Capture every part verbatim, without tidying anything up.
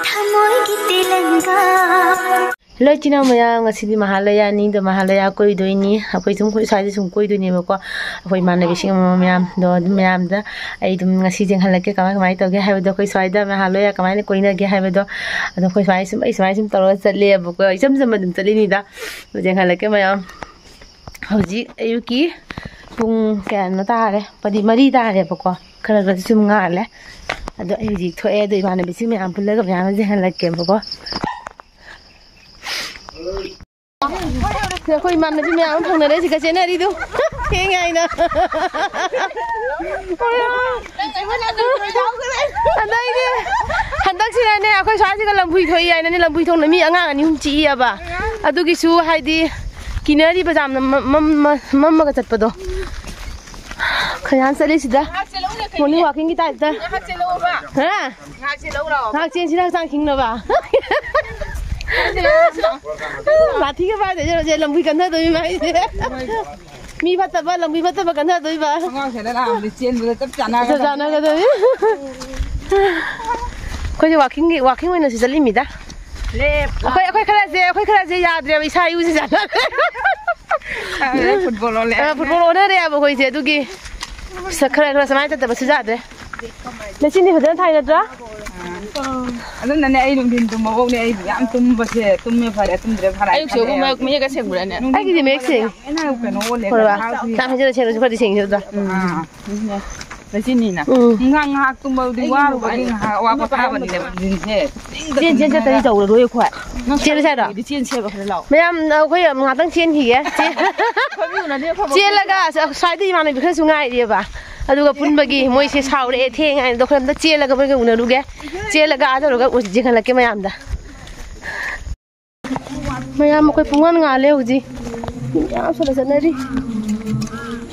ꯊꯃꯣꯏꯒꯤ ꯇꯦꯂꯪꯒꯥ꯫ Hello ꯏꯆꯤꯟ ꯏꯅꯥꯎ ꯃꯌꯥꯝ, ꯉꯁꯤꯗꯤ ꯃꯍꯥꯂꯌꯥꯅꯤ꯫ ꯑꯗꯣ ꯃꯍꯥꯂꯌꯥ ꯀꯣꯏꯗꯣꯏꯅꯤ꯫ ꯑꯩꯈꯣꯏ ꯁꯨꯝ, ꯑꯩꯈꯣꯏ ꯁ꯭ꯋꯥꯏꯗ ꯁꯨꯝ ꯀꯣꯏꯗꯣꯏꯅꯦꯕꯀꯣ꯫ ꯑꯩꯈꯣꯏ ꯏꯃꯥꯟꯅꯕꯤꯁꯤꯡ ꯑꯃ ꯃꯌꯥꯝꯗꯣ, ꯑꯗꯨꯝ ꯃꯌꯥꯝꯗ ꯑꯩ ꯑꯗꯨꯝ ꯉꯁꯤ ꯌꯦꯡꯍꯜꯂꯛꯀꯦ, ꯀꯃꯥꯏ ꯀꯃꯥꯏꯅ ꯇꯧꯒꯦ ꯍꯥꯏꯕꯗꯣ, ꯑꯩꯈꯣꯏ ꯁ꯭ꯋꯥꯏꯗ ꯃꯍꯥꯂꯌꯥ ꯀꯃꯥꯏꯅ ꯀꯣꯏꯅꯒꯦ ꯍꯥꯏꯕꯗꯣ꯫ ꯑꯗꯣ ꯑꯩꯈꯣꯏ ꯁ꯭ꯋꯥꯏ ꯁꯨꯝ, ꯑꯩ ꯁꯨꯃꯥꯏꯅ ꯁꯨꯝ ꯇꯧꯔꯒ ꯆꯠꯂꯦꯕꯀꯣ, ꯏꯆꯝ ꯆꯝꯕ ꯑꯗꯨꯝ ꯆꯠꯂꯤꯅꯤꯗ꯫ ꯑꯗꯣ ꯌꯦꯡꯍꯜꯂꯛꯀꯦ ꯃꯌꯥꯝ꯫ ꯍꯧꯖꯤꯛ ꯑꯌꯨꯛꯀꯤ ꯄꯨꯡ ꯀꯌꯥꯅꯣ ꯇꯥꯔꯦ? ꯄꯗꯤ ꯃꯔꯤ ꯇꯥꯔꯦꯕꯀꯣ꯫ ꯈꯔ ꯈꯔꯗꯤ ꯁꯨꯝ ꯉꯥꯜꯂꯦ꯫ ꯑꯗꯣ ꯑꯩ ꯍꯧꯖꯤꯛ ꯊꯣꯛꯑꯦ꯫ ꯑꯗꯣ ꯏꯃꯥꯟꯅꯕꯤꯁꯤꯡ ꯃꯌꯥꯝ ꯄꯨꯜꯂꯒ ꯃꯌꯥꯝ ꯌꯦꯡꯍꯜꯂꯛꯀꯦꯕꯀꯣ꯫ ꯑꯩꯈꯣꯏ ꯏꯃꯥꯟꯅꯕꯤ ꯃꯌꯥꯝ ꯑꯃ ꯐꯪꯅꯔꯦ ꯁꯤꯒ ꯆꯦꯟꯅꯔꯤꯗꯨ꯫ ꯊꯦꯡꯉꯦ ꯍꯥꯏꯅ꯫ ꯑꯗꯩꯗꯤ ꯍꯟꯗꯛꯁꯤꯅꯅꯦ, ꯑꯩꯈꯣꯏ ꯁ꯭ꯋꯥꯏꯁꯤꯒ ꯂꯝꯕꯨꯏ ꯊꯣꯛꯏ ꯍꯥꯏꯅꯅꯦ, ꯂꯝꯕꯨꯏ ꯊꯣꯡꯅ ꯃꯤ ꯑꯉꯥꯡ ꯑꯅꯤ ꯑꯍꯨꯝ ꯆꯤꯛꯏꯑꯕ꯫ ꯑꯗꯨꯒꯤꯁꯨ ꯍꯥꯏꯗꯤ ꯀꯤꯅꯔꯤꯕ ꯌꯥꯝꯅ ꯃꯝ-, ꯃꯝ-, ꯃꯝꯃꯒ ꯆꯠꯄꯗꯣ꯫ ꯈꯌꯥꯟ ꯆꯠꯂꯤꯁꯤꯗ꯫ ꯃꯣꯔꯅꯤꯡ ꯋꯥꯛꯀꯤꯡꯒꯤ ꯇꯥꯏꯞꯇ꯫ ꯍꯥ? ꯉꯥꯏꯍꯥꯛ ꯆꯦꯟꯁꯤꯔ ꯍꯛꯆꯥꯡ ꯈꯤꯡꯅꯕ? ꯂꯥꯊꯤꯒ ꯄꯥꯏꯗꯣꯏꯁꯦ ꯂꯝꯕꯤ ꯀꯟꯊꯗꯣꯏ ꯃꯥꯏꯁꯦ꯫ ꯃꯤ ꯐꯠꯇꯕ, ꯂꯝꯕꯤ ꯐꯠꯇꯕ ꯀꯟꯊꯗꯣꯏꯕ꯫ ꯑꯉꯥꯡꯁꯤꯗ ꯂꯥꯛꯑꯝꯕꯗꯤ ꯆꯦꯟꯕꯗ ꯆꯞ ꯆꯞ ꯆꯥꯟꯅꯒꯗꯕꯅꯤ꯫ ꯆꯥꯟꯅꯒꯗꯕꯅꯤ꯫ ꯑꯩꯈꯣꯏꯁꯦ ꯋꯥꯛꯀꯤꯡꯒꯤ, ꯋꯥꯛꯀꯤꯡ ꯑꯣꯏꯅ ꯁꯤ ꯆꯠꯂꯤꯃꯤꯗ꯫ ꯂꯦꯞ꯫ ꯑꯩꯈꯣꯏ, ꯑꯩꯈꯣꯏ ꯈꯔꯁꯦ, ꯑꯩꯈꯣꯏ ꯈꯔꯁꯦ ꯌꯥꯗ꯭ꯔꯦꯕ, ꯏꯁꯥ ꯏꯎꯁꯦ ꯆꯥꯟꯅꯗ꯭ꯔꯦ꯫ ꯈꯪꯗ꯭ꯔꯦ, ꯐꯨꯠꯕꯣꯜ ꯑꯣꯜꯂꯦ꯫ ꯑ, ꯐꯨꯠꯕꯣꯜ ꯑꯣꯟꯅꯔꯦꯕ ꯑꯩꯈꯣꯏꯁꯦ, ꯑꯗꯨꯒꯤ ꯈꯔ ꯈꯔ ꯁꯨꯃꯥꯏꯅ ꯆꯠꯇꯕꯁꯨ ꯌꯥꯗ꯭ꯔꯦ꯫ ꯂꯩꯆꯤꯟꯗꯤ ꯐꯖꯅ ꯊꯥꯏ ꯅꯠꯇ꯭ꯔꯥ? ꯑꯗꯨꯅꯅꯦ ꯑꯩ ꯅꯨꯡꯊꯤꯟ ꯇꯨꯝꯃꯐꯧꯅꯦ ꯑꯩ ꯌꯥꯝ ꯇꯨꯝꯕꯁꯦ, ꯇꯨꯝꯃꯦ ꯐꯔꯦ, ꯇꯨꯝꯗ꯭ꯔꯦ ꯐꯔꯦ ꯑꯌꯨꯛꯁꯨ ꯈꯜꯂꯦ꯫ ꯃꯌꯦꯛ, ꯃꯌꯦꯛꯀ ꯁꯦꯡꯕ꯭ꯔꯥꯅꯦ? ꯑꯩꯒꯤꯗꯤ ꯃꯌꯦꯛ ꯁꯦꯡꯉꯤ꯫ ꯌꯥꯝ ꯀꯩꯅꯣ ꯑꯣꯜꯂꯦ꯫ ꯍꯣꯏ ꯕꯕꯥ꯫ ꯅꯍꯥꯁꯤ꯫ ꯌꯥꯝ ꯍꯦꯟꯖꯤꯟꯅ ꯁꯦꯡꯉꯁꯨ ꯈꯔꯗꯤ ꯁꯦꯡꯉꯤ ꯑꯗꯨꯗ꯫ ꯑꯥ꯫ ꯂꯩꯆꯤꯟꯅꯤꯅ꯫ ꯎꯝ꯫ ꯉꯥꯏꯍꯥꯛ ꯉꯥꯏꯍꯥꯛ ꯇꯨꯝꯕꯗꯤ ꯋꯥꯔꯨꯕꯒꯤ ꯉꯥꯏꯍꯥꯛ ꯑꯋꯥ ꯄꯣꯊꯥꯕꯅꯤꯅꯦꯕ ꯅꯨꯡꯊꯤꯟꯁꯦ꯫ ꯆꯦꯟ, ꯆꯦꯟ ꯆꯠꯇ꯭ꯔꯗꯤ ꯇꯧꯔꯔꯣꯏ ꯑꯩꯈꯣꯏ꯫ ꯅꯪ ꯆꯦꯜꯂꯨꯁꯦ ꯍꯥꯏꯔꯣ? ꯆꯦꯟ ꯁꯦꯕ ꯈꯔ ꯂꯥꯎ꯫ ꯃꯌꯥꯝ, ꯑꯩꯈꯣꯏ ꯉꯥꯛꯇꯪ ꯆꯦꯟꯈꯤꯒꯦ꯫ ꯆꯦ-, ꯑꯩꯈꯣꯏ ꯃꯤ ꯎꯅꯗꯦ, ꯑꯩꯈꯣꯏ ꯆꯦꯜꯂꯒ ꯑꯁ-, ꯁ꯭ꯋꯥꯏꯗ ꯏꯃꯥꯟꯅꯕꯤ ꯈꯔꯁꯨ ꯉꯥꯏꯔꯤꯑꯕ꯫ ꯑꯗꯨꯒ ꯄꯨꯟꯕꯒꯤ ꯃꯣꯏꯁꯦ ꯁꯥꯎꯔꯛꯑꯦ, ꯊꯦꯡꯉꯦ ꯍꯥꯏꯅ꯫ ꯑꯗꯣ ꯑꯩꯈꯣꯏ ꯑꯝꯇ ꯆꯦꯜꯂꯒ ꯃꯣꯏꯒ ꯎꯅꯔꯨꯒꯦ꯫ ꯆꯦꯜꯂꯒ ꯑꯥ ꯇꯧꯔꯒ ꯎ-, ꯌꯦꯡꯍꯜꯂꯛꯀꯦ ꯃꯌꯥꯝꯗ꯫ ꯃꯌꯥꯝ ꯑꯩꯈꯣꯏ ꯄꯨꯡꯉꯥꯟ ꯉꯥꯜꯂꯦ ꯍꯧꯖꯤꯛ꯫ ꯃꯤ ꯃꯌꯥꯝ ꯁꯣꯝꯗ ꯆꯠꯅꯔꯤ꯫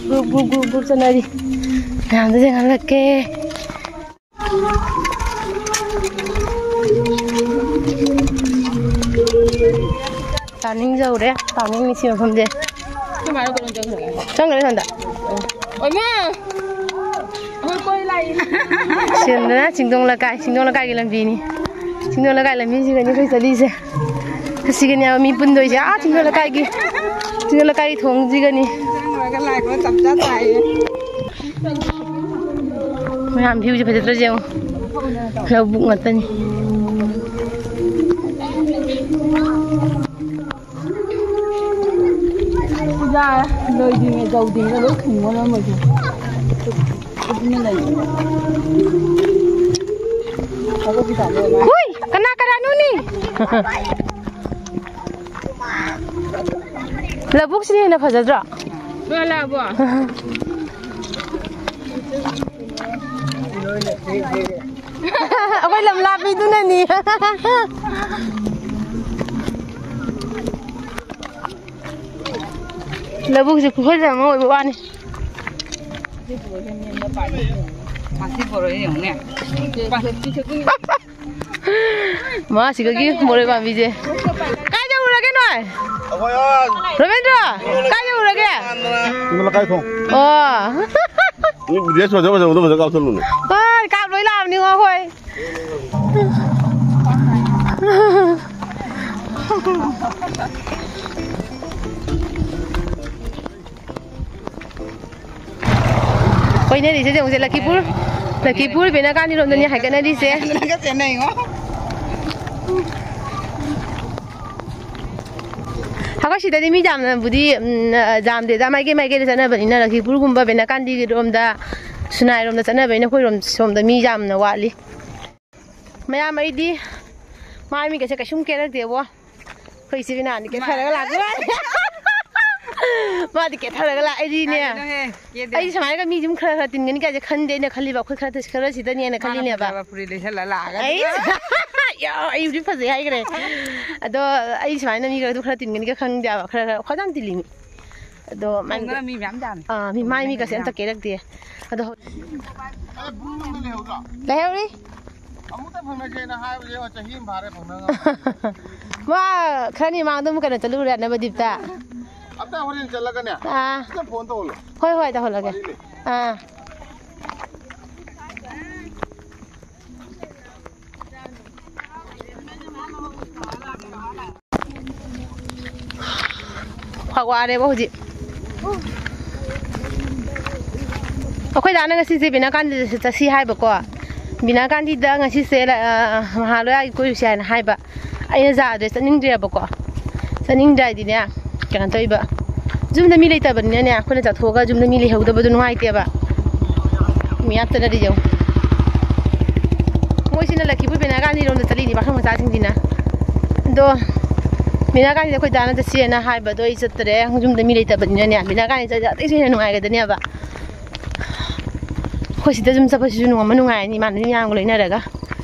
ꯒ꯭ꯔꯨꯞ, ꯒ꯭ꯔꯨꯞ, ꯒ꯭ꯔꯨꯞ, ꯒ꯭ꯔꯨꯞ ꯆꯠꯅꯔꯤ꯫ ꯃꯌꯥꯝꯗ ꯌꯦꯡꯍꯜꯂꯛꯀꯦ꯫ ꯇꯥꯅꯤꯡ ꯌꯧꯔꯦ꯫ ꯇꯥꯅꯤꯡꯉꯤ ꯁꯤ ꯃꯐꯝꯁꯦ꯫ ꯆꯪꯈ꯭ꯔꯦ ꯁꯣꯝꯗ꯫ ꯑꯣꯏꯃꯥ! ꯑꯩꯈꯣꯏ ꯀꯣꯏ ꯁꯤꯗꯅ ꯆꯤꯡꯗꯣꯡ ꯂꯩꯀꯥꯏ, ꯆꯤꯡꯗꯣꯡ ꯂꯩꯀꯥꯏꯒꯤ ꯂꯝꯕꯤꯅꯤ꯫ ꯆꯤꯡꯗꯣꯡ ꯂꯩꯀꯥꯏ ꯂꯝꯕꯤꯁꯤꯒꯅꯤ ꯑꯩꯈꯣꯏ ꯆꯠꯂꯤꯁꯦ꯫ ꯑꯁꯤꯒꯅꯦꯕ ꯃꯤ ꯄꯨꯟꯗꯣꯏꯁꯦ, ꯑꯥ ꯆꯤꯡꯗꯣꯡ ꯂꯩꯀꯥꯏꯒꯤ, ꯆꯤꯡꯗꯣꯡ ꯂꯩꯀꯥꯏꯒꯤ ꯊꯣꯡꯁꯤꯒꯅꯤ꯫ ꯃꯌꯥꯝ ꯚ꯭ꯌꯨꯁꯦ ꯐꯖꯗ꯭ꯔꯁꯦ ꯌꯦꯡꯉꯣ, ꯂꯧꯕꯨꯛ ꯉꯥꯛꯇꯅꯤ꯫ ꯄꯨꯖꯥ ꯂꯣꯏꯗ꯭ꯔꯤꯉꯩ ꯇꯧꯗ꯭ꯔꯤꯉꯩꯗ ꯂꯣꯏ ꯈꯨꯝꯃꯣ ꯂꯣꯏꯃꯛꯁꯦ꯫ ꯑꯗꯨꯅ ꯂꯩ꯫ ꯍꯨꯏ! ꯀꯅꯥ ꯀꯅꯥꯅꯣꯅꯤ? ꯂꯧꯕꯨꯛꯁꯤꯅ ꯍꯦꯟꯅ ꯐꯖꯗ꯭ꯔꯣ? ꯂꯣꯏ ꯍꯜꯂꯛꯑꯕꯣ? ꯑꯩꯈꯣꯏ ꯂꯝ ꯂꯥꯞꯄꯤꯗꯨꯅꯅꯤ꯫ ꯂꯧꯕꯨꯛꯁꯦ ꯈꯨꯐꯖ ꯑꯃ ꯑꯣꯏꯕ ꯋꯥꯅꯤ꯫ ꯃꯁꯤ ꯄꯣꯔꯛꯑꯦ ꯌꯦꯡꯉꯨꯅꯦ꯫ ꯃꯥꯁꯤꯒꯒꯤ ꯃꯣꯔꯦ ꯄꯥꯝꯕꯤꯁꯦ꯫ ꯀꯥꯏ ꯌꯧꯔꯨꯔꯒꯦ ꯅꯣꯏ? ꯑꯩꯈꯣꯏ ꯑꯥ ꯔꯣꯕꯤꯟꯗ꯭ꯔꯣ, ꯀꯥꯏ ꯌꯧꯔꯨꯔꯒꯦ? ꯆꯤꯡ ꯂꯩꯀꯥꯏ ꯊꯣꯡ꯫ ꯑꯣ꯫ ꯃꯤ ꯗ꯭ꯔꯦꯁ ꯐꯖ ꯐꯖꯕꯗꯣ ꯐꯖ ꯀꯥꯞꯊꯠꯂꯨꯅꯦ꯫ ꯍꯣꯏ, ꯀꯥꯞ ꯂꯣꯏ ꯂꯥꯛꯑꯕꯅꯤꯉꯣ ꯑꯩꯈꯣꯏ꯫ ꯀꯣꯏꯅꯔꯤꯁꯦ ꯌꯦꯡꯉꯨꯁꯦ, ꯂꯛꯈꯤꯄꯨꯔ, ꯂꯛꯈꯤꯄꯨꯔ ꯕꯦꯅꯥꯀꯥꯟꯗꯤꯔꯣꯝꯗꯅꯤ ꯍꯥꯏꯒꯠꯅꯔꯤꯁꯦ꯫ ꯑꯩꯈꯣꯏ ꯁꯤꯗꯗꯤ ꯃꯤ ꯌꯥꯝꯅꯕꯨꯗꯤ, ꯎꯝ, ꯌꯥꯝꯗꯦꯗ, ꯃꯥꯏꯀꯩ ꯃꯥꯏꯀꯩꯗ ꯆꯠꯅꯕꯅꯤꯅ, ꯂꯛꯈꯤꯄꯨꯔꯒꯨꯝꯕ ꯕꯦꯅꯥꯀꯥꯟꯗꯤꯔꯣꯝꯗ, ꯁꯤꯅꯥꯏꯔꯣꯝꯗ ꯆꯠꯅꯕꯅꯤꯅ ꯑꯩꯈꯣꯏꯔꯣꯝ ꯁꯣꯝꯗ ꯃꯤ ꯌꯥꯝꯅ ꯋꯥꯠꯂꯤ꯫ ꯃꯌꯥꯝ ꯑꯩꯗꯤ ꯃꯥꯏ ꯃꯤꯒꯁꯦ ꯀꯩꯁꯨꯝ ꯀꯦꯔꯛꯇꯦꯕꯣ꯫ ꯑꯩꯈꯣꯏ ꯏꯆꯦ ꯕꯤꯅꯥꯅꯤ ꯀꯦꯊꯔꯒ ꯂꯥꯛꯄ ꯃꯥꯗꯤ ꯀꯦꯊꯔꯒ ꯂꯥꯛꯏꯅꯤꯅꯦ꯫ ꯀꯥꯏꯗꯅꯣꯍꯦ? ꯀꯦꯗꯦ꯫ ꯑꯩ ꯁꯨꯃꯥꯏꯅꯒ ꯃꯤꯁꯦ ꯈꯔ ꯈꯔ ꯇꯤꯟꯒꯅꯤ ꯀꯥꯏꯁꯦ ꯈꯟꯗꯦ꯫ ꯑꯩꯅ ꯈꯜꯂꯤꯕ ꯑꯩꯈꯣꯏ ꯈꯔ ꯈꯔ ꯁꯤꯗꯅꯦꯅ ꯃꯥꯅ ꯈꯜꯂꯤꯅꯦꯕ꯫ ꯐꯖꯕ ꯐꯨꯔꯤꯠ ꯂꯤꯠꯁꯜꯂ ꯂꯥꯛꯑꯒ ꯑꯩ ꯑꯗꯨꯒ ꯌꯥ, ꯑꯩꯕꯨꯗꯤ ꯐꯖꯩ ꯍꯥꯏꯈ꯭ꯔꯦ꯫ ꯑꯗꯣ ꯑꯩ ꯁꯨꯃꯥꯏꯅ ꯃꯤ ꯈꯔꯗꯨ ꯈꯔ ꯇꯤꯟꯒꯅꯤꯒ ꯈꯪꯗꯦꯕ꯫ ꯈꯔ ꯈꯔ ꯈ꯭ꯋꯥꯏꯗꯥꯡ ꯇꯤꯜꯂꯤꯅꯤ꯫ ꯑꯗꯣ ꯃꯥꯏ ꯈꯪꯗꯅ ꯃꯤ ꯃꯌꯥꯝ ꯌꯥꯝꯃꯤ꯫ ꯑꯥ, ꯃꯤ ꯃꯥꯏ ꯃꯤ ꯀꯁꯦ ꯑꯝꯇ ꯀꯦꯔꯛꯇꯦ꯫ ꯑꯗꯣ ꯍꯧ-, ꯑꯦ, ꯕ꯭ꯂꯨ ꯑꯝꯇ ꯂꯩꯍꯧꯗ꯭ꯔꯣ? ꯂꯩꯍꯧꯔꯤ꯫ ꯑꯃꯨꯛꯇ ꯐꯪꯅꯁꯦꯅ ꯍꯥꯏꯕꯁꯦ ꯌꯦꯡꯉꯣ, ꯆꯍꯤ ꯑꯃ ꯐꯥꯔꯦ ꯐꯪꯅ ꯉꯝꯗꯦ꯫ ꯃꯥ ꯈꯔꯅꯤ ꯃꯃꯥꯡꯗ ꯑꯃꯨꯛ ꯀꯩꯅꯣ ꯆꯠꯂꯨꯔꯦ ꯅꯕꯗꯤꯞꯇ꯫ ꯑꯝꯇ ꯍꯣꯔꯦꯟ ꯆꯠꯂꯒꯅꯦ, ꯑꯥ꯫ ꯑꯝꯇ ꯐꯣꯟ ꯇꯧꯍꯜꯂꯣ꯫ ꯍꯣꯏ, ꯍꯣꯏ, ꯇꯧꯍꯜꯂꯒꯦ꯫ ꯋꯥꯔꯤꯅꯤ꯫ ꯑꯥ꯫ ꯋꯥꯔꯦꯕ ꯍꯧꯖꯤꯛ꯫ ꯑꯩꯈꯣꯏ ꯗꯥꯅ ꯉꯁꯤꯁꯦ ꯕꯤꯅꯥ ꯒꯥꯟꯙꯤꯗ ꯆꯠꯁꯤ ꯍꯥꯏꯕꯀꯣ꯫ ꯕꯤꯅꯥ ꯒꯥꯟꯙꯤꯗ ꯉꯁꯤꯁꯦ, ꯑ, ꯃꯍꯥꯂꯣꯌꯥꯒꯤ ꯀꯣꯏꯔꯨꯁꯦ ꯍꯥꯏꯅ ꯍꯥꯏꯕ꯫ ꯑꯩꯅ ꯌꯥꯗ꯭ꯔꯦ, ꯆꯠꯅꯤꯡꯗ꯭ꯔꯦꯕꯀꯣ꯫ ꯆꯠꯅꯤꯡꯗ꯭ꯔꯦ ꯍꯥꯏꯗꯤꯅꯦ, ꯀꯩꯅꯣ ꯇꯧꯏꯕ, ꯌꯨꯝꯗ ꯃꯤ ꯂꯩꯇꯕꯅꯤꯅꯅꯦ, ꯑꯩꯈꯣꯏꯅ ꯆꯠꯊꯣꯛꯑꯒ ꯌꯨꯝꯗ ꯃꯤ ꯂꯩꯍꯧꯗꯕꯗꯣ ꯅꯨꯡꯉꯥꯏꯇꯦꯕ꯫ ꯃꯤ ꯌꯥꯝ ꯆꯠꯅꯔꯤ ꯌꯦꯡꯉꯨ꯫ ꯃꯣꯏꯁꯤꯅ ꯂꯛꯈꯤꯄꯨꯔ ꯕꯤꯅꯥ ꯒꯥꯟꯙꯤꯔꯣꯝꯗ ꯆꯠꯂꯤꯅꯤ, ꯄꯥꯈꯪ ꯃꯆꯥꯁꯤꯡꯁꯤꯅ꯫ ꯑꯗꯣ ꯕꯤꯅꯥ ꯒꯥꯟꯙꯤꯗ ꯑꯩꯈꯣꯏ ꯗꯥꯅ ꯆꯠꯁꯦꯅ ꯍꯥꯏꯕꯗꯣ ꯑꯩ ꯆꯠꯇ꯭ꯔꯦ, ꯌꯨꯝꯗ ꯃꯤ ꯂꯩꯇꯕꯅꯤꯅꯅꯦ꯫ ꯕꯤꯅꯥ ꯒꯥꯟꯙꯤ ꯆꯠꯂꯗꯤ ꯑꯇꯩꯁꯨ ꯍꯦꯟꯅ ꯅꯨꯡꯉꯥꯏꯒꯗꯅꯦꯕ꯫ ꯑꯩꯈꯣꯏ ꯁꯤꯗ ꯁꯨꯝ ꯆꯠꯄꯁꯤꯁꯨ ꯅꯨꯡꯉꯥꯏ, ꯑꯃ ꯅꯨꯡꯉꯥꯏꯔꯅꯤ, ꯏꯃꯥꯟꯅꯕꯤ ꯃꯌꯥꯝꯒ ꯂꯣꯏꯅꯔꯒ꯫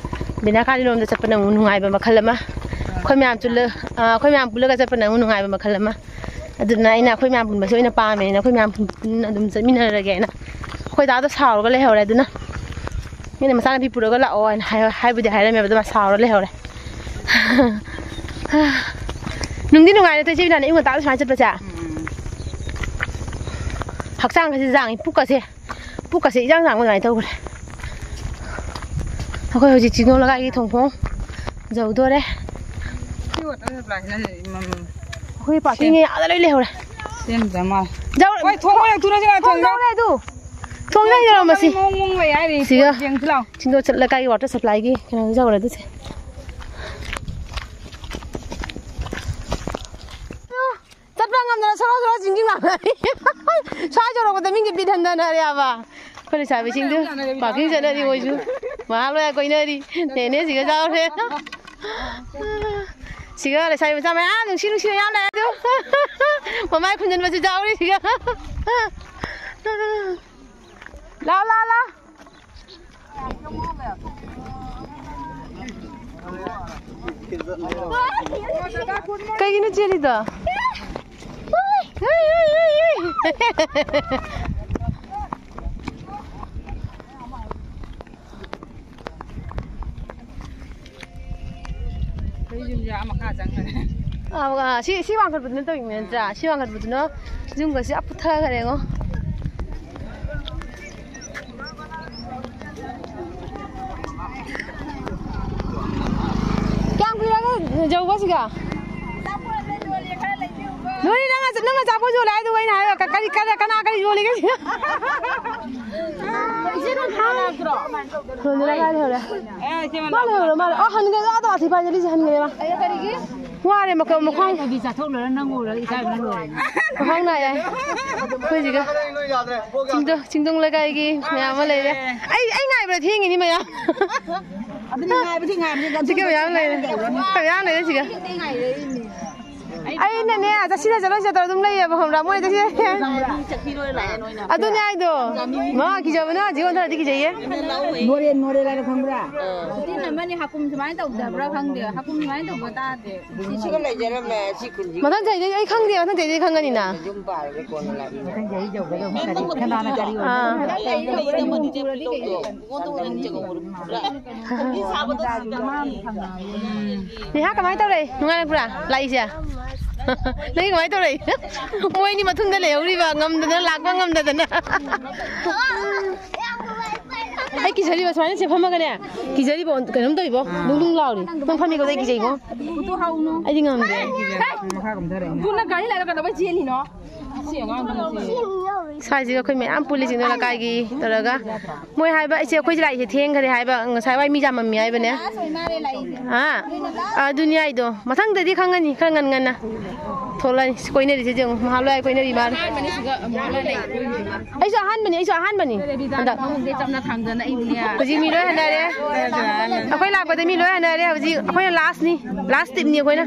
ꯕꯤꯅꯥ ꯒꯥꯟꯙꯤꯔꯣꯝꯗ ꯆꯠꯄꯅ ꯑꯃꯨꯛ ꯅꯨꯡꯉꯥꯏꯕ ꯃꯈꯜ ꯑꯃ, ꯑꯩꯈꯣꯏ ꯃꯌꯥꯝ ꯆꯨꯜꯂ-, ꯑ, ꯑꯩꯈꯣꯏ ꯃꯌꯥꯝ ꯄꯨꯜꯂꯒ ꯆꯠꯄꯅ ꯑꯃꯨꯛ ꯅꯨꯡꯉꯥꯏꯕ ꯃꯈꯜ ꯑꯃ꯫ ꯑꯗꯨꯅ ꯑꯩꯅ ꯑꯩꯈꯣꯏ ꯃꯌꯥꯝ ꯄꯨꯟꯕꯁꯦ ꯑꯣꯏꯅ ꯄꯥꯝꯃꯦꯅ ꯑꯩꯈꯣꯏ ꯃꯌꯥꯝ ꯄꯨꯟꯅ ꯑꯗꯨꯝ ꯆꯠꯃꯤꯟꯅꯔꯒꯦꯅ꯫ ꯑꯩꯈꯣꯏ ꯗꯥꯗꯣ ꯁꯥꯎꯔꯒ ꯂꯩꯍꯧꯔꯦ꯫ ꯑꯗꯨꯅ ꯃꯤꯅ ꯃꯆꯥꯅꯨꯄꯤ ꯄꯨꯔꯒ ꯂꯥꯛꯑꯣ ꯍꯥꯏꯅ ꯍꯥꯏ-, ꯍꯥꯏꯕꯨꯗꯤ ꯍꯥꯏꯔꯝꯃꯦꯕ, ꯑꯗꯨ ꯃꯥ ꯁꯥꯎꯔ ꯂꯩꯍꯧꯔꯦ꯫ ꯅꯨꯡꯗꯤ ꯅꯨꯡꯉꯥꯏꯔꯦ ꯏꯆꯦ ꯕꯤꯅꯥꯅ ꯑꯌꯨꯛ ꯉꯟꯇꯥꯗ ꯁꯨꯃꯥꯏꯅ ꯆꯠꯄꯁꯦ꯫ ꯎꯝ꯫ ꯍꯛꯆꯥꯡꯒꯁꯦ ꯌꯥꯡꯉꯤ, ꯄꯨꯛꯀꯁꯦ, ꯄꯨꯛꯀꯁꯦ ꯏꯌꯥꯡ ꯌꯥꯡꯕ ꯑꯗꯨꯃꯥꯏꯅ ꯇꯧꯈ꯭ꯔꯦ꯫ ꯑꯩꯈꯣꯏ ꯍꯧꯖꯤꯛ ꯆꯤꯡꯅꯨꯡ ꯂꯩꯀꯥꯏꯒꯤ ꯊꯣꯡꯈꯣꯡ ꯌꯧꯗꯣꯔꯦ꯫ ꯁꯤ water supply ꯁꯤꯅ ꯃꯝ-, ꯑꯩꯈꯣꯏ parking ꯁꯦꯝ-, ꯑꯥꯗ ꯂꯣꯏ ꯂꯩꯍꯧꯔꯦ꯫ ꯁꯦꯝꯗ꯭ꯔ ꯃꯥꯜꯂꯦ꯫ ꯌꯧꯔꯦ꯫ ꯍꯣꯏ, ꯊꯣꯡ ꯃꯣꯏ ꯌꯧꯗꯣꯔꯦ, ꯁꯤ ꯉꯥꯏ ꯊꯣꯡ ꯊꯣꯡ ꯌꯧꯔꯦ꯫ ꯌꯧꯔꯦ ꯑꯗꯨ꯫ ꯊꯣꯡ ꯌꯧꯔꯝꯃꯁꯤ꯫ ꯃꯑꯣꯡ ꯃꯑꯣꯡ ꯂꯩ ꯍꯥꯏꯔꯤ꯫ ꯁꯤꯒ ꯄꯣꯠ ꯌꯦꯡꯁꯤ ꯂꯥꯎ꯫ ꯆꯤꯡꯗꯣ ꯆꯠ-, ꯂꯩꯀꯥꯏꯒꯤ water supply ꯒꯤ ꯀꯩꯅꯣ ꯌꯧꯔꯦ ꯑꯗꯨꯁꯦ꯫ ꯆꯠꯄ ꯉꯝꯗꯅ ꯁꯣꯔꯣ ꯁꯣꯔꯣ ꯆꯤꯡ ꯆꯤꯡ ꯂꯥꯎꯅꯔꯤ꯫ ꯁ꯭ꯋꯥꯏ ꯌꯧꯔꯛꯄꯗ ꯃꯤꯒꯤ ꯕꯤꯠ ꯍꯟꯊꯅꯔꯦꯕ꯫ ꯑꯩꯈꯣꯏ ꯂꯩꯁꯥꯕꯤꯁꯤꯡꯗꯨ parking ꯆꯠꯅꯔꯤ ꯃꯣꯏꯁꯨ꯫ ꯃꯍꯥ ꯂꯣꯏ ꯀꯣꯏꯅꯔꯤ꯫ ꯅꯦꯅꯦ ꯁꯤꯒ ꯌꯥꯎꯔꯦ꯫ ꯁꯤꯒ ꯂꯩꯁꯥꯕꯤ ꯃꯆꯥ ꯃꯌꯥꯝ ꯅꯨꯡꯁꯤ ꯅꯨꯡꯁꯤ ꯃꯌꯥꯝ ꯂꯩ ꯑꯗꯨ꯫ ꯃꯃꯥꯏ ꯈꯨꯝꯖꯤꯟꯕꯁꯨ ꯌꯥꯎꯔꯤ ꯁꯤꯒ꯫ ꯂꯥ, ꯂꯥ, ꯂꯥ꯫ ꯀꯩꯒꯤꯅꯣ ꯆꯦꯜꯂꯤꯗꯣ? ꯑꯩꯈꯣꯏ ꯌꯨꯝꯁꯦ ꯑꯥ ꯃꯈꯥ ꯆꯪꯈ꯭ꯔꯦ꯫ ꯑꯥ, ꯁꯤ, ꯁꯤ ꯋꯥꯡꯈꯠꯄꯗꯨꯅ ꯇꯧꯔꯤꯅꯦ ꯅꯠꯇ꯭ꯔꯥ? ꯁꯤ ꯋꯥꯡꯈꯠꯄꯗꯨꯅ ꯌꯨꯝꯒꯁꯦ ꯑꯥ ꯄꯨꯊꯈ꯭ꯔꯦꯉꯣ꯫ ꯀꯌꯥꯝ ꯀꯨꯏꯔꯒꯦ ꯌꯧꯕ ꯁꯤꯒ? ꯑꯆꯥꯄꯣꯠ ꯌꯣꯜꯂꯦ ꯍꯥꯏꯗꯨꯕꯨ ꯑꯩꯅ ꯍꯥꯏꯕ ꯀ-, ꯀꯔꯤ, ꯀꯔꯤ, ꯀꯅꯥ ꯀꯔꯤ ꯌꯣꯜꯂꯤꯒꯦ ꯁꯤꯗ? ꯏꯆꯦ ꯅꯪ ꯈꯪ-, ꯂꯣꯏꯔꯦ, ꯂꯣꯏꯔꯦ, ꯂꯣꯏꯔꯦ꯫ ꯃꯥ ꯂꯣꯏꯔꯦ, ꯃꯥ ꯂꯣꯏꯔꯦ꯫ ꯑꯣ, ꯍꯟꯒ꯭ꯔꯦ, ꯑꯗꯣ ꯑꯁꯤ ꯐꯥꯏꯅꯦꯜꯂꯤꯁꯦ ꯍꯟꯒ꯭ꯔꯦ ꯃꯥ꯫ ꯋꯥꯔꯦ ꯃꯈꯣꯡ, ꯃꯈꯣꯡ꯫ ꯀꯣꯕꯤ ꯆꯥꯊꯣꯛꯂꯨꯔ ꯅꯪ ꯎꯔꯒ ꯏꯀꯥꯏꯕꯅ ꯂꯣꯏꯔꯦ꯫ ꯃꯈꯣꯡ ꯅꯥꯏꯌꯦ꯫ ꯑꯩꯈꯣꯏꯁꯤꯒ ꯆꯤꯡꯗꯣ-, ꯆꯤꯡꯗꯣꯡ ꯂꯩꯀꯥꯏꯒꯤ ꯃꯌꯥꯝ ꯑꯃ ꯂꯩꯔꯦ꯫ ꯑꯩ, ꯑꯩ ꯉꯥꯏꯕꯗ ꯊꯦꯡꯉꯤꯅꯤ ꯃꯌꯥꯝ꯫ ꯑꯗꯨꯅꯤ ꯉꯥꯏꯕꯗꯤ ꯉꯥꯏꯕꯅꯤ, ꯑꯗꯨ ꯁꯤꯒ ꯃꯌꯥꯝ ꯂꯩꯔꯦ꯫ ꯃꯌꯥꯝ ꯂꯩꯔꯦ ꯁꯤꯒ꯫ ꯑꯩꯅꯅꯦ, ꯆꯠꯁꯤꯅ ꯆꯠꯂꯣꯏꯁꯤꯅ ꯇꯧꯔ ꯑꯗꯨꯝ ꯂꯩꯌꯦꯕ, ꯈꯪꯕ꯭ꯔꯥ? ꯃꯣꯏꯗ ꯁꯤ-, ꯑꯗꯨꯅꯦ ꯍꯥꯏꯗꯣ꯫ ꯃꯥ ꯀꯤꯖꯕꯅ ꯍꯧꯖꯤꯛ ꯑꯣꯟꯊꯔꯗꯤ ꯀꯤꯖꯩꯌꯦ꯫ ꯅꯣꯔꯦꯟ, ꯅꯣꯔꯦꯟ ꯍꯥꯏꯅ ꯈꯪꯕ꯭ꯔꯥ? ꯇꯤꯟ ꯑꯃꯅꯤ ꯍꯥꯀꯨꯝ ꯁꯨꯃꯥꯏꯅ ꯇꯧꯗꯕ꯭ꯔꯥ ꯈꯪꯗꯦ, ꯍꯥꯀꯨꯝ ꯁꯨꯃꯥꯏꯅ ꯇꯧꯕ ꯇꯥꯗꯦ꯫ ꯁꯤꯒ ꯂꯩꯖꯔꯝꯃꯦ, ꯁꯤ ꯈꯨꯟꯁꯤꯒ꯫ ꯃꯊꯪ ꯆꯍꯤꯗꯩꯗꯤ ꯑꯩ ꯈꯪꯗꯦ, ꯃꯊꯪ ꯆꯍꯤꯗꯩ ꯈꯪꯒꯅꯤꯅ꯫ ꯌꯨꯝ ꯄꯥꯜꯂꯒ ꯀꯣꯟꯅ ꯂꯥꯛꯏꯅꯦ꯫ ꯃꯊꯪ ꯆꯍꯤ ꯌꯧꯒꯗꯧꯕ ꯀꯔꯤ, ꯀꯅꯥꯅ ꯀꯔꯤ ꯑꯥ꯫ ꯅꯦꯍꯥ, ꯀꯃꯥꯏꯅ ꯇꯧꯔꯛꯏ? ꯅꯨꯡꯉꯥꯏꯔꯛꯄ꯭ꯔꯥ ꯂꯥꯛꯏꯁꯦ? ꯅꯪꯒꯤ ꯀꯃꯥꯏꯅ ꯇꯧꯔꯛꯏ? ꯃꯣꯏꯅꯤ ꯃꯊꯨꯟꯗ ꯂꯩꯍꯧꯔꯤꯕ, ꯉꯝꯗꯗꯅ, ꯂꯥꯛꯄ ꯉꯝꯗꯗꯅ꯫ ꯑꯩ ꯀꯤꯖꯔꯤꯕ, ꯁꯨꯃꯥꯏꯅ ꯁꯦ ꯐꯝꯃꯒꯅꯦ, ꯀꯤꯖꯔꯤꯕ, ꯀꯩꯅꯣꯝ ꯇꯧꯔꯤꯕꯣ, ꯗꯨꯡ ꯗꯨꯡ ꯂꯥꯎꯔꯤ꯫ ꯅꯪ ꯐꯝꯃꯤꯀꯣ, ꯑꯩ ꯀꯤꯖꯩꯀꯣ꯫ ꯑꯩꯗꯤ ꯉꯝꯗꯦ꯫ ꯃꯈꯥ ꯀꯨꯝꯊꯔꯛꯏꯅꯦ꯫ ꯅꯪ ꯒꯥꯔꯤ ꯂꯩꯔ ꯀꯩꯗꯧꯕꯩ ꯆꯦꯜꯂꯤꯅꯣ? ꯁ꯭ꯋꯥꯏꯁꯤꯒ ꯑꯩꯈꯣꯏ ꯃꯌꯥꯝ ꯄꯨꯜꯂꯤ, ꯆꯤꯡꯗꯣꯟ ꯂꯩꯀꯥꯏꯒꯤ ꯇꯧꯔꯒ꯫ ꯃꯣꯏ ꯍꯥꯏꯕ, "ꯏꯆꯦ, ꯑꯩꯈꯣꯏꯁꯦ ꯂꯥꯛꯏꯁꯦ ꯊꯦꯡꯈꯔꯦ" ꯍꯥꯏꯕ, ꯉꯁꯥꯏ ꯋꯥꯏ ꯃꯤ ꯌꯥꯝꯃꯝꯃꯤ ꯍꯥꯏꯕꯅꯦ꯫ ꯑꯥ, ꯑꯗꯨꯅꯤ ꯍꯥꯏꯗꯣ꯫ ꯃꯊꯪꯗꯗꯤ ꯈꯪꯉꯅꯤ, ꯈꯔ ꯉꯟ ꯉꯟꯅ ꯊꯣꯛꯂꯛꯑꯅꯤ꯫ ꯁꯤ ꯀꯣꯏꯅꯔꯤꯁꯦ ꯌꯦꯡꯉꯨ, ꯃꯍꯥ ꯂꯣꯏ ꯀꯣꯏꯅꯔꯤ ꯃꯥꯜꯂꯦ꯫ ꯑꯩꯁꯨ ꯑꯍꯥꯟꯕꯅꯤ, ꯑꯩꯁꯨ ꯑꯍꯥꯟꯕꯅꯤ ꯍꯟꯗꯛ꯫ ꯍꯧꯖꯤꯛ ꯃꯤ ꯂꯣꯏ ꯍꯟꯅꯔꯦ꯫ ꯑꯩꯈꯣꯏ ꯂꯥꯛꯄꯗ ꯃꯤ ꯂꯣꯏ ꯍꯟꯅꯔꯦ꯫ ꯍꯧꯖꯤꯛ ꯑꯩꯈꯣꯏꯅ ꯂꯥꯁꯅꯤ꯫ ꯂꯥꯁ ꯇꯤꯞꯅꯤ ꯑꯩꯈꯣꯏꯅ꯫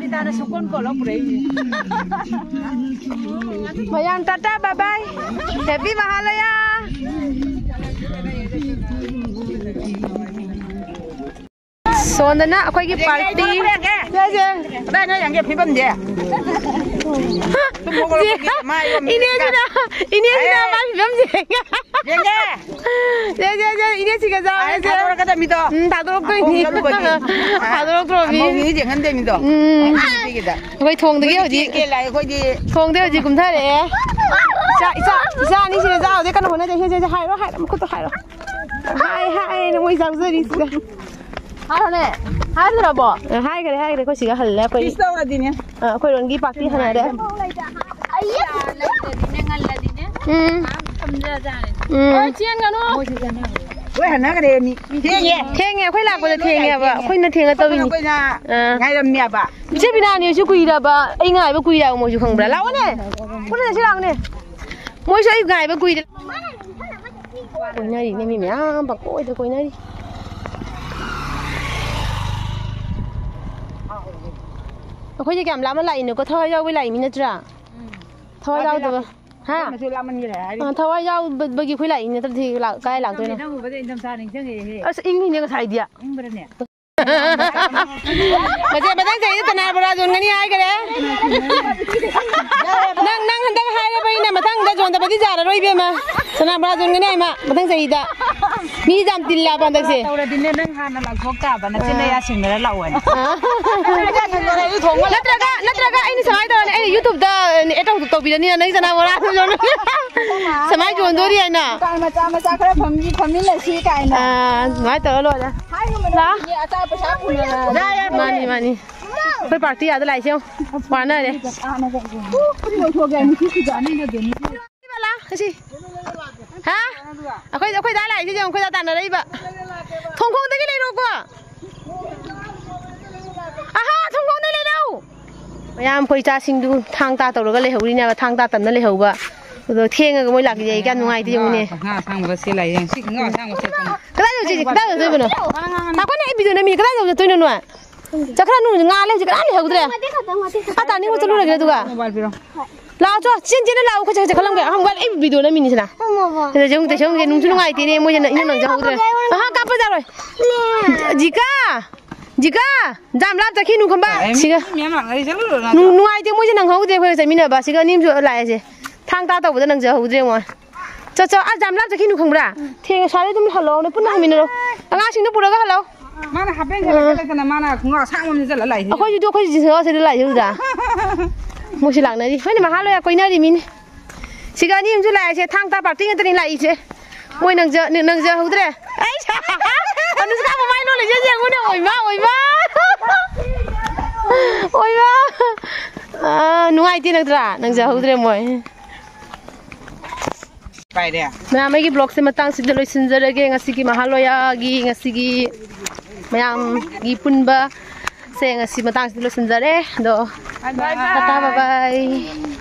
ꯃꯌꯥꯝ ꯇꯥꯇꯥ, ꯕꯥꯏ ꯕꯥꯏ꯫ ꯍꯦꯄꯤ ꯃꯍꯥꯂꯌꯥ꯫ ꯁꯣꯝꯗꯅ ꯑꯩꯈꯣꯏꯒꯤ ꯄꯥꯔꯇꯤ꯫ ꯀꯗꯥꯏꯅꯣ ꯌꯦꯡꯒꯦ ꯐꯤꯕꯝꯁꯦ? ꯁꯨꯝ ꯍꯧꯒꯠꯂꯛꯄꯒꯤ ꯃꯥꯏ ꯑꯣꯟꯕꯤ ꯏꯅꯦꯁꯤꯅ, ꯏꯅꯦꯁꯤꯅ ꯑꯦ꯫ ꯃꯥꯏ ꯐꯤꯕꯝꯁꯦ꯫ ꯌꯦꯡꯒꯦ꯫ ꯁꯦ, ꯁꯦ, ꯁꯦ, ꯏꯅꯦ ꯁꯤꯒ ꯆꯥꯎꯔꯦ, ꯑꯥꯏ, ꯁꯦ꯫ ꯊꯥꯗꯣꯔꯛꯀꯗꯕ ꯃꯤꯗꯣ꯫ ꯎꯝ, ꯊꯥꯗꯣꯔꯛꯇꯣꯏꯅꯤ꯫ ꯑꯃꯨꯛ ꯆꯠꯂꯨꯕꯒꯤ꯫ ꯊꯥꯗꯣꯔꯛꯇ꯭ꯔꯣ ꯃꯤ? ꯑꯃꯨꯛ ꯃꯤꯗꯤ ꯌꯦꯡꯍꯟꯗꯦ ꯃꯤꯗꯣ꯫ ꯎꯝ꯫ ꯅꯨꯄꯤꯒꯤꯗ꯫ ꯑꯩꯈꯣꯏ ꯊꯣꯡꯗꯒꯤ ꯑꯩꯈꯣꯏꯗꯤ ꯍꯧꯖꯤꯛ, ꯆꯦꯜꯂꯦ, ꯑꯩꯈꯣꯏꯗꯤ꯫ ꯊꯣꯡꯗꯒꯤ ꯍꯧꯖꯤꯛ ꯀꯨꯝꯊꯔꯛꯑꯦ꯫ ꯏꯆꯥ, ꯏꯆꯥ, ꯏꯆꯥ ꯑꯅꯤꯁꯤꯅ ꯆꯥꯎꯗꯦ ꯀꯟꯅ ꯍꯣꯠꯅꯖꯩ꯫ ꯁꯦ, ꯁꯦ, ꯁꯦ, ꯍꯥꯏꯔꯣ, ꯍꯥꯏꯔꯣ, ꯃꯈꯨꯠꯇꯣ ꯍꯥꯏꯔꯣ꯫ ꯍꯥꯏ, ꯍꯥꯏ, ꯃꯣꯏ ꯆꯥꯎꯖꯔꯤꯁꯤꯗ꯫ ꯍꯥꯏꯔꯣꯅꯦ꯫ ꯍꯥꯏꯗ꯭ꯔꯕꯣ? ꯑ, ꯍꯥꯏꯈ꯭ꯔꯦ, ꯍꯥꯏꯈ꯭ꯔꯦ꯫ ꯑꯩꯈꯣꯏ ꯁꯤꯒ ꯍꯜꯂꯦ꯫ ꯑꯩꯈꯣꯏ, ꯀꯤꯁ ꯇꯧꯔꯗꯤꯅꯦ꯫ ꯑ, ꯑꯩꯈꯣꯏꯔꯣꯝꯒꯤ ꯄꯥꯔꯇꯤ ꯍꯟꯅꯔꯦ꯫ ꯎꯝ꯫ ꯎꯝ꯫ ꯍꯣꯏ, ꯆꯦꯟꯒꯅꯨ꯫ ꯂꯣꯏ ꯍꯟꯅꯈ꯭ꯔꯦ ꯃꯤ꯫ ꯊꯦꯡꯉꯦ꯫ ꯊꯦꯡꯉꯦ, ꯑꯩꯈꯣꯏ ꯂꯥꯛꯄꯗ ꯊꯦꯡꯉꯦꯕ꯫ ꯑꯩꯈꯣꯏꯅ ꯊꯦꯡꯉ ꯇꯧꯔꯤꯅꯤ꯫ ꯑꯩꯈꯣꯏꯅ ꯑ꯫ ꯉꯥꯏꯔꯝꯃꯦꯕ꯫ ꯏꯆꯦ ꯕꯤꯅꯥꯅꯤꯁꯨ ꯀꯨꯏꯔꯕ, ꯑꯩ ꯉꯥꯏꯕ ꯀꯨꯏꯔꯕ ꯃꯣꯏꯁꯨ ꯈꯪꯕ꯭ꯔꯥ? ꯂꯥꯛꯑꯣꯅꯦ꯫ ꯄꯨꯟꯅ ꯆꯠꯁꯤ ꯂꯥꯛꯑꯣꯅꯦ꯫ ꯃꯣꯏꯁꯨ ꯑꯩ ꯉꯥꯏꯕ ꯀꯨꯏꯔꯦ꯫ ꯀꯣꯏꯅꯔꯤꯅꯦ ꯃꯤ ꯃꯌꯥꯝ ꯄꯪꯀꯣꯏꯗ ꯀꯣꯏꯅꯔꯤ꯫ ꯑꯩꯈꯣꯏꯁꯦ ꯀꯌꯥꯝ ꯂꯥꯞꯅ ꯂꯥꯛꯏꯅꯣꯀꯣ? ꯊꯋꯥꯏ ꯌꯥꯎꯕꯩ ꯂꯥꯛꯏ ꯃꯤ ꯅꯠꯇ꯭ꯔꯥ? ꯊꯋꯥꯏ ꯌꯥꯎꯗꯕ꯫ ꯍꯥ? ꯃꯆꯦ ꯂꯥꯞꯃꯟꯈ꯭ꯔꯦ ꯍꯥꯏꯔꯤ꯫ ꯑ, ꯊꯋꯥꯏ ꯌꯥꯎꯕꯒꯤ ꯑꯩꯈꯣꯏ ꯂꯥꯛꯏ ꯅꯠꯇ꯭ꯔꯗꯤ ꯂꯥꯛ-, ꯀꯥꯏ ꯂꯥꯛꯇꯣꯏꯅꯣ? ꯅꯪ ꯎꯕꯗ ꯏꯪꯊꯝꯊꯥ ꯅꯤꯡꯁꯤꯡꯉꯛꯑꯦꯍꯦ꯫ ꯑꯁ, ꯏꯪꯉꯤꯅꯦ ꯉꯁꯥꯏꯗꯤ꯫ ꯏꯪꯕ꯭ꯔꯅꯦ? ꯃꯆꯦ, ꯃꯊꯪ ꯆꯍꯤꯗ ꯆꯅꯥ ꯕꯣꯔꯥ ꯌꯣꯟꯒꯅꯤ ꯍꯥꯏꯈꯔꯦ꯫ ꯅꯪ, ꯅꯪ ꯍꯟꯗꯛ ꯍꯥꯏꯔꯕꯅꯤꯅ ꯃꯊꯪꯗ ꯌꯣꯟꯗꯕꯗꯤ ꯌꯥꯔꯔꯣꯏ ꯏꯕꯦꯝꯃ꯫ ꯆꯅꯥ ꯕꯣꯔꯥ ꯌꯣꯟꯒꯅꯤ ꯍꯥꯏꯃ ꯃꯊꯪ ꯆꯍꯤꯗ꯫ ꯃꯤ ꯌꯥꯝ ꯇꯤꯜꯂꯕ ꯍꯟꯗꯛꯁꯦ꯫ ꯇꯧꯔꯗꯤꯅꯦ ꯅꯪ ꯍꯥꯟꯅ ꯂꯥꯎꯊꯣꯛ ꯇꯥꯕ, ꯅꯆꯤꯟ ꯅꯌꯥ ꯁꯦꯡꯅꯔ ꯂꯥꯛꯑꯣꯅꯦ꯫ ꯑꯥ꯫ ꯅꯠꯇ꯭ꯔꯒ, ꯅꯠꯇ꯭ꯔꯒ ꯑꯩꯅ ꯁꯨꯃꯥꯏꯅ ꯇꯧꯔꯅꯤ, ꯑꯩꯅ YouTube-ꯇ add ꯇꯧ-, ꯇꯧꯕꯤꯔꯅꯤ ꯅꯪ ꯆꯅꯥ ꯕꯣꯔꯥ ꯌꯣꯟꯕ꯫ ꯁꯨꯃꯥꯏꯅ ꯌꯣꯟꯗꯣꯔꯤ ꯍꯥꯏꯅ꯫ ꯗꯨꯀꯥꯟ ꯃꯆꯥ ꯃꯆꯥ ꯈꯔ ꯐꯝꯃꯤ, ꯐꯝꯃꯤꯟꯅꯁꯤ ꯀꯥꯏꯅ꯫ ꯑꯥ, ꯑꯗꯨꯃꯥꯏꯅ ꯇꯧꯔ ꯂꯣꯏꯔꯦ꯫ ꯍꯥꯏꯒꯨꯝꯕ ꯂꯥ? ꯅꯣꯏꯒꯤ ꯑꯆꯥ ꯄꯩꯁꯥ ꯄꯨꯅꯔ-, ꯃꯥꯅꯤ, ꯃꯥꯅꯤ꯫ ꯑꯩꯈꯣꯏ ꯄꯥꯔꯇꯤ ꯑꯥꯗ ꯂꯥꯛꯏꯁꯦ ꯌꯦꯡꯉꯨ꯫ ꯋꯥꯅꯔꯦ꯫ ꯍꯥꯟꯅ ꯀꯩꯅꯣ꯫ ꯎ, ꯐꯨꯔꯤꯠ ꯂꯧꯊꯣꯛꯑꯒꯦ, ꯅꯨꯄꯤ ꯐꯤꯖꯥ ꯑꯅꯤꯒ ꯗꯦꯅꯤꯁꯀꯤ꯫ ꯂꯥ, ꯑꯁꯤ꯫ ꯍꯥ? ꯑꯩꯈꯣꯏ, ꯑꯩꯈꯣꯏ ꯗꯥ ꯂꯥꯛꯏꯁꯦ ꯌꯦꯡꯉꯨ, ꯑꯩꯈꯣꯏ ꯗꯥ ꯇꯥꯟꯅꯔꯛꯏꯕ꯫ ꯊꯣꯡꯈꯣꯡꯗꯒꯤ ꯂꯩꯔꯣꯀꯣ꯫ ꯑꯍꯥ, ꯊꯣꯡꯈꯣꯡꯗ ꯂꯩꯔꯛꯎ꯫ ꯃꯌꯥꯝ ꯑꯩꯈꯣꯏ ꯏꯆꯥꯁꯤꯡꯗꯨ ꯊꯥꯡ ꯇꯥ ꯇꯧꯔꯒ ꯂꯩꯍꯧꯔꯤꯅꯦꯕ, ꯊꯥꯡ ꯇꯥ ꯇꯝꯅ ꯂꯩꯍꯧꯕ꯫ ꯑꯗꯣ ꯊꯦꯡꯉꯒ ꯃꯣꯏ ꯂꯥꯛꯄꯁꯦ ꯑꯩ ꯀꯌꯥ ꯅꯨꯡꯉꯥꯏꯇꯦ ꯌꯦꯡꯉꯨꯅꯦ꯫ ꯈꯣꯡꯒ꯭ꯔꯥꯎ ꯑꯁꯥꯡꯕ ꯁꯦꯠꯂ ꯂꯥꯛꯑꯦ꯫ ꯁꯤ ꯈꯣꯡꯒ꯭ꯔꯥꯎ ꯑꯁꯥꯡꯕ ꯁꯦꯠꯄꯅꯤ꯫ ꯀꯗꯥꯏ ꯌꯧꯁꯤ, ꯀꯗꯥꯏ ꯌꯧꯗꯣꯏꯕꯅꯣ? ꯉꯥꯛꯈꯣꯅꯦ, ꯑꯩ video ꯅꯝꯃꯤ, ꯀꯗꯥꯏ ꯌꯧ ꯆꯠꯇꯣꯏꯅꯣ ꯅꯣꯏ? ꯆꯠꯈ꯭ꯔꯅꯨ, ꯉꯥꯜꯂꯦ ꯍꯧꯖꯤꯛ, ꯀꯅꯥꯝ ꯂꯩꯍꯧꯗ꯭ꯔꯦ꯫ ꯃꯇꯦꯛ ꯈꯛꯇꯪ, ꯃꯇꯦꯛ ꯈꯛꯇꯪ꯫ ꯑꯥ, ꯇꯥꯅꯤꯡꯉꯣ ꯆꯠꯂꯨꯔꯒꯦ ꯑꯗꯨꯒ꯫ ꯃꯣꯕꯥꯏꯜ ꯄꯤꯔꯣ꯫ ꯂꯥꯛꯑꯣ ꯆꯣ, ꯆꯦꯟ ꯆꯦꯟꯅ ꯂꯥꯛꯑꯣ, ꯑꯩꯈꯣꯏ ꯆꯠ ꯆꯠꯈꯠꯂꯝꯒꯦ꯫ ꯑꯍꯥ, ꯃꯣꯕꯥꯏꯜ ꯑꯩ video ꯅꯝꯃꯤꯅꯤ ꯁꯤꯅ꯫ ꯁꯤꯗ ꯆꯦꯟ ꯆꯦꯟ ꯅꯨꯡꯁꯨ ꯅꯨꯡꯉꯥꯏꯇꯦꯅꯦ, ꯃꯣꯏꯁꯦ ꯏꯅꯝ ꯅꯪꯁꯨ ꯍꯧꯗ꯭ꯔꯦ꯫ ꯑꯍꯥ, ꯀꯥꯞꯄ ꯌꯥꯔꯣꯏ꯫ ꯖꯤꯀꯥ! ꯖꯤꯀꯥ! ꯖꯥꯝ ꯂꯥꯞ ꯆꯠꯈꯤꯅꯨ ꯈꯝꯕ꯫ ꯑꯦ, ꯃꯤ ꯁꯤꯒ꯫ ꯃꯌꯥꯝ ꯂꯥꯛꯅꯔꯤ, ꯆꯠꯂꯨꯔꯣ ꯅꯪꯁꯨ꯫ ꯅꯨꯡ-, ꯅꯨꯡꯉꯥꯏꯇꯦ, ꯃꯣꯏꯁꯦ ꯅꯪꯍꯧꯗ꯭ꯔꯦ, ꯑꯩꯈꯣꯏꯒ ꯆꯠꯃꯤꯟꯅꯕ꯫ ꯁꯤꯒ ꯑꯅꯤꯝꯁꯨ ꯂꯥꯛꯑꯦꯁꯦ꯫ ꯊꯥꯡ ꯇꯥ ꯇꯧꯕꯗ ꯅꯪꯖꯍꯧꯗ꯭ꯔꯦ ꯃꯣꯏ꯫ ꯆꯠ, ꯆꯠ, ꯑꯥ, ꯖꯥꯝ ꯂꯥꯞ ꯆꯠꯈꯤꯅꯨ ꯈꯪꯕ꯭ꯔꯥ? ꯊꯦꯡꯉꯦ, ꯁ꯭ꯋꯥꯏꯗ ꯑꯗꯨꯝ ꯍꯜꯂꯛꯑꯣꯅꯦ, ꯄꯨꯟꯅ ꯍꯟꯃꯤꯟꯅꯔꯣ꯫ ꯑꯉꯥꯡꯁꯤꯡꯗꯣ ꯄꯨꯔꯒ ꯍꯜꯂꯛꯑꯣ꯫ ꯃꯥꯅ ꯍꯥꯞ ꯄꯦꯟ ꯁꯦꯠꯂ ꯑꯥ꯫ ꯆꯠꯂꯗꯅ ꯃꯥꯅ ꯈꯣꯡꯒ꯭ꯔꯥꯎ ꯑꯁꯥꯡꯕ ꯑꯃ ꯁꯦꯠꯆꯜꯂ ꯂꯥꯛꯏꯁꯦ꯫ ꯑꯩꯈꯣꯏꯁꯨ, ꯑꯩꯈꯣꯏꯁꯨ ꯖꯤꯟꯁ ꯈꯪꯒꯥꯎ ꯁꯦꯠꯂ ꯂꯥꯛꯏꯁꯦ ꯎꯗ꯭ꯔꯥ? ꯃꯣꯏꯁꯤ ꯂꯥꯛꯅꯔꯤ꯫ ꯍꯣꯏꯅꯦ, ꯃꯍꯥ ꯂꯣꯏꯔ ꯀꯣꯏꯅꯔꯤ ꯃꯤꯅꯤ꯫ ꯁꯤꯒ ꯑꯅꯤ ꯑꯃꯁꯨ ꯂꯥꯛꯏꯁꯦ, ꯊꯥꯡ ꯇꯥ ꯄꯥꯔꯇꯤ ꯉꯥꯛꯇꯅꯤ ꯂꯥꯛꯏꯁꯦ꯫ ꯃꯣꯏ ꯅꯪꯖ-, ꯅꯪꯖꯍꯧꯗ꯭ꯔꯦ꯫ ꯑꯩ ꯑꯅꯨꯁꯀꯥ ꯃꯃꯥꯏ ꯂꯩꯖꯩ ꯌꯦꯡꯉꯨꯅꯦ, ꯑꯣꯏꯃꯥ, ꯑꯣꯏꯃꯥ꯫ ꯑꯣꯏꯃꯥ꯫ ꯑꯥ, ꯅꯨꯡꯉꯥꯏꯇꯦ ꯅꯠꯇ꯭ꯔꯥ? ꯅꯪꯖꯍꯧꯗ꯭ꯔꯦ ꯃꯣꯏ꯫ ꯃꯌꯥꯝ ꯑꯩꯒꯤ vlogꯁꯦ ꯃꯇꯥꯡꯁꯤꯗ ꯂꯣꯏꯁꯤꯟꯖꯔꯒꯦ꯫ ꯉꯁꯤꯒꯤ ꯃꯍꯥꯂꯣꯌꯥꯒꯤ, ꯉꯁꯤꯒꯤ ꯃꯌꯥꯝꯒꯤ ꯄꯨꯟꯕꯁꯦ ꯉꯁꯤ ꯃꯇꯥꯡꯁꯤꯗ ꯂꯣꯏꯁꯤꯟꯖꯔꯦ꯫ ꯑꯗꯣ ꯇꯥꯇꯥ, bye bye꯫